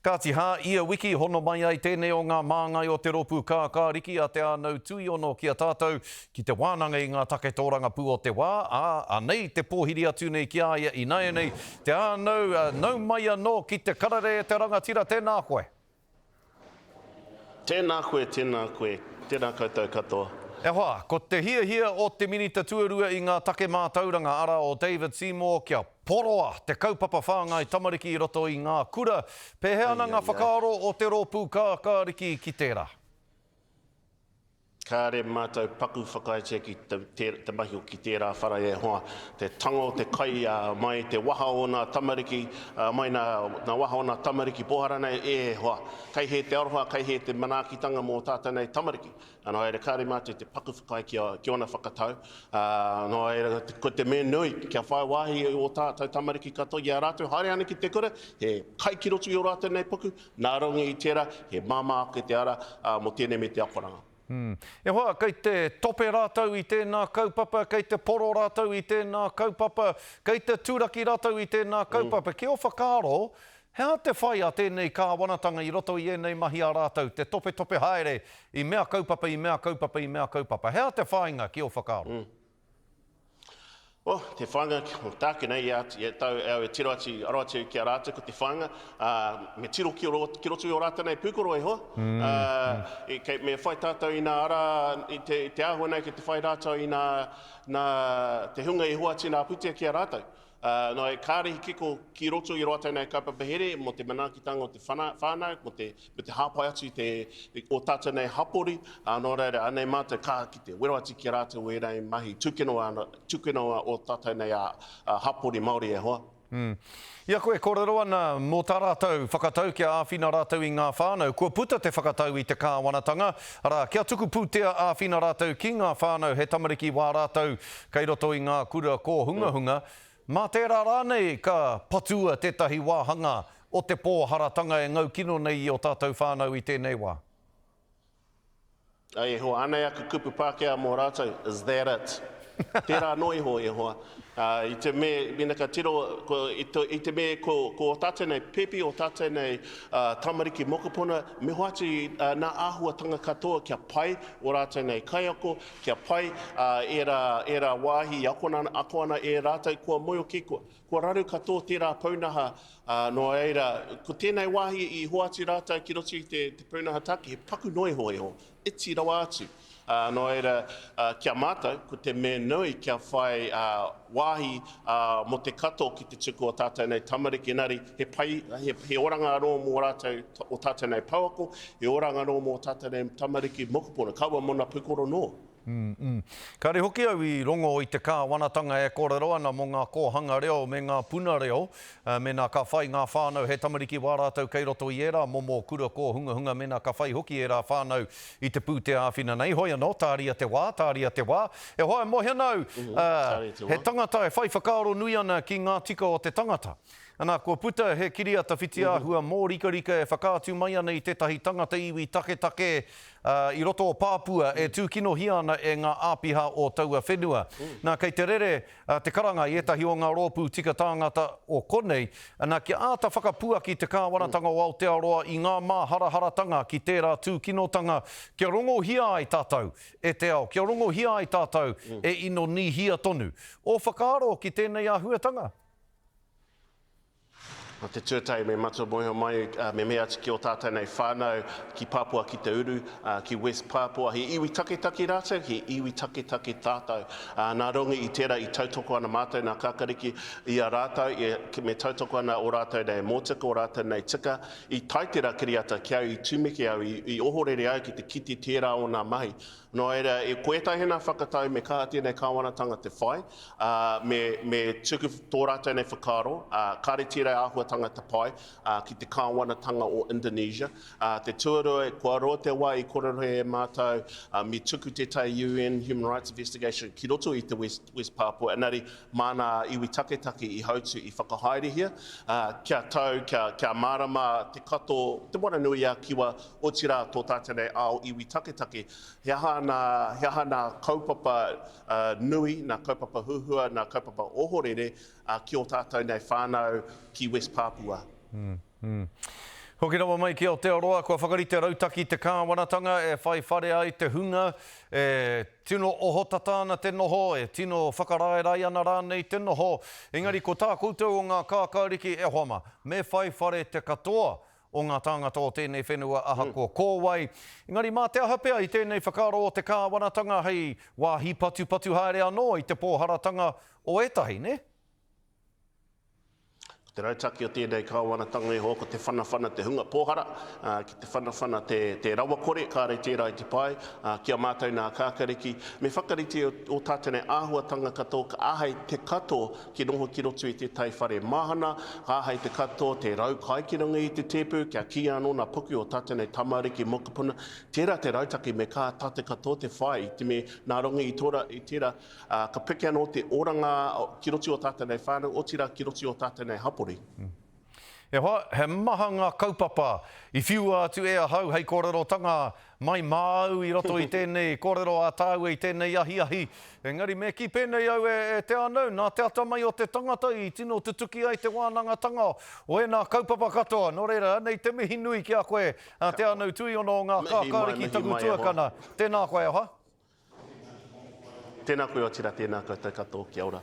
Kāti hā, ia wiki hono mai ai tēnei o ngā māngai o te rōpū kākāriki a Te Ānau Tuiono ki a tātou ki te wānanga i ngā take tōrangapū o te wā, ā, anei te pōhiri atu nei ki a ia ināianei, Te Ānau, nau mai anō ki te karere e te rangatira, tēnā koe. Tēnā koe, tēnā koe, tēnā koutou katoa. E hoa, ko te hiahia o te Minita Tuarua i ngā take mātauranga, arā o David Seymour, kia poroa te kaupapa whāngai tamariki i roto i ngā kura. Pēhea ana ngā whakaaro o te rōpū kākāriki ki tērā? Kāre mātou paku whakaaetia ki te mahi ki tērā whare e hoa. Te tango te kai mai te waha o nā tamariki, mai nā waha o nā tamariki pōhara nei, e hoa. Kei hē te aroha, kei hē te manaakitanga mō tātou nei tamariki. Nō reira, kāre mātou te paku whakaae ki ōna whakatau. Nō reira, ko te mea nui, kia whai wāhi ō tātou tamariki katoa i a rātou haere ana ki te kura, he kai ki roto i ō rātou nei puku, Nā runga i tērā, he māmā ake te ara mō tēnei me te akoranga. Mm. E hoa, kei te tope rātou i tēnā kaupapa, kei te poro rātou i tēnā kaupapa, kei te turaki rātou i tēnā kaupapa. Ki ō whakaaro, he aha te whai a tēnei kāwanatanga i roto i ēnei mahi a rātou, te topetope haere i mea kaupapa, i mea kaupapa, i mea kaupapa? He aha te whāinga ki ō whakaaro? Mm. Oh, te whāinga, tāku nei, ia, ia tau au e tiro atu, aro atu ki a rātou, ko te whāinga, ā, me tiro ki, ro, ki roto i ō rātou nei pūkoro e hoa. Mm, ā, mm. E, kei, me whai tātou i nā ara, i te, i te āhua nei kei te whai rātou i nā, nā te hunga i hoatu nā pūtea ki a rātou. Ā, nō e kāre he kiko ki roto i rātou nei kaupapa here mō te manaakitanga o te whānau, mō te, me te hāpai atu i te, o tātou nei hapori, ā, nō reira, anei mātou kaha ki te wero atu ki a rātou ēnei mahi tūkino ana, tūkino o tātou nei ā, ā, hapori Māori e hoa. Mm. I a koe e kōrero ana mō tā rātou whakatau kia āwhina rātou i ngā whānau, kua puta te whakatau i te kāwanatanga, arā, kia tuku pūtea āwhina rātou ki ngā whānau he tamariki wā rātou Kei roto i ngā kura kōhungahunga, mā tērā rānei ka patua tētahi wāhanga o te pōharatanga e ngau kino nei i ō tātou whānau i tēnei wā? Ai e hoa, anei aku kupu Pākehā mō rātou, is that it? Tērā anō iho e hoa. Ā, i te me, mēnā ka tiro, ko, i te, i te me ko, ko ō tātou nei pēpi, ō tātou nei ā, tamariki mokopuna, me hoatu ā, nā āhuatanga katoa kia pai ō rātou nei kaiako, Kia pai ērā, ērā wāhi i akona, ako ana e rātou kua moe kē, kua, kua raru katoa tērā pūnaha, ā, nō reira, ko tēnei wāhi i hoatu rātou ki roto i te, te pūnaha tāke, he paku noa iho iho, iti rawa atu. Ā, nō reira, ā, ki a mātou, ko te mea nui kia whai, ā, wāhi, ā, mō te katoa ki te tuku o tātou nei tamariki, engari he pai, he, he oranga anō mō rātou, o tātou nei pouako, He oranga anō mō tātou nei tamariki mokopuna, kaua mona pukoro noa. Mm, mm. Kāre hoki au i rongo i te kāwanatanga e kōrero ana mō ngā kōhanga reo me ngā puna reo, mēnā ka whai ngā whānau he tamariki wā rātou kei roto i ērā momo kura kōhungahunga, mēnā ka whai hoki ērā whānau i te pūtea āwhina nei. Hoi anō, tāria te wā, tāria te wā. E hoa, e moe ana au, he tangata e whai whakaaro nui ana ki ngā tika o te tangata. Ana, kua puta he kiriata whitiāhua mōrikarika e whakaatu mai ana i tētahi tangata iwi taketake i roto o Pāpua e tūkinohia ana e ngā āpiha o taua whenua. Nā, kei te rere te karanga i ētahi o ngā rōpū tika tāngata o konei, ana, kia āta whakapuaki te kāwanatanga o Aotearoa i ngā māharaharatanga ki tērā tūkinotanga kia rongohia ai tātou e te ao, kia rongohia ai tātou e Inonīhia tonu. Ō whakaaro ki tēnei āhuatanga? Nā te tuatahi me matua mōhio mai, me mihi atu ki ō tātou nei whānau ki Papua ki te Uru, ki West Papua. He iwi taketake rātou, he iwi taketake tātou. Nā runga i tērā i tautoko ana mātou nā Kakariki i a rātou, me tautoko ana ō rātou nei mōtika, ō rātou nei tika. I tae tērā kiriata ki au, i tumeke au, i ohorere au ki te kite tērā o nā mahi. Nō reira, ko ētahi nā whakatau me kaha tēnei kāwanatanga te whai, ā, me, me tuku tō rātou nei whakaaro, ā, kāre tērā āhuatanga te pai, ā, ki te kāwanatanga o Indonesia. Ā, te tuarua, kua roa te wā i kōrerohia e mātou, ā, me tuku tētahi UN Human Rights Investigation ki roto i te West, West Papua, engari mā nā iwi taketake i hautū, i whakahaerehia, ā, kia tau, kia, kia mārama te kato, Te Moana-nui-a-Kiwa, Otirā, tō tātou nei ao iwi taketake, he aha nā, he aha nā kaupapa nui, nā kaupapa huhua, nā kaupapa ohorere ki ō tātou nei whānau ki West Papua. Mm, mm. Hoki rawa mai ki Aotearoa, kua whakarite rautaki te kāwanatanga e whai whare ai te hunga e tino ohotata ana te noho, e tino whakaraerae ana rānei te noho. Engari ko tā koutou o ngā kākāriki, e hoa mā, me whai whare te katoa o ngā tāngata o tēnei whenua ahakoa ko wai. Engari mā te aha pea i tēnei whakaaro o te kāwanatanga hei wāhi patupatu haere anō i te pōharatanga o ētahi, nē? Ko te rautaki o tēnei kāwanatanga iho ko te whanawhana te hunga pōhara, ā, ki te whanawhana te, te rawakore, kāre tērā i te pai, ā, ki a mātou nā Kākariki, me whakarite ō tātou nei āhuatanga katoa ka āhei te katoa ki noho ki roto i tētahi whare mahana, ka āhei te katoa te rau kai ki runga i te tēpu, kia kīia anō nā puku o tātou nei tamariki mokopuna. Tērā te rautaki me kā tātou katoa te whai i te me nā runga i tōra, i tērā, Ā, ka piki anō te oranga ki roto i ō tātou nei whānau, otirā ki roto i ō tātou nei hapori. E hoa, he maha ngā kaupapa i whiua atu e ahau hei kōrerotanga mai māu i roto i tēnei kōrero a tāua i tēnei ahiahi. Engari me kī pēnei au e, e Te Anau, nā te atamai o te tangata i tino tutuki ai te wānangatanga o ēnā kaupapa katoa. Nō reira, anei te mihi nui ki a koe, a Te Anau Tuiono o ngā Mihi mai, kākāriki mihi taku mai e hoa. tuakana. Tēnā koe e hoa. Tēnā koe otirā, tēnā koutou katoa, kia ora.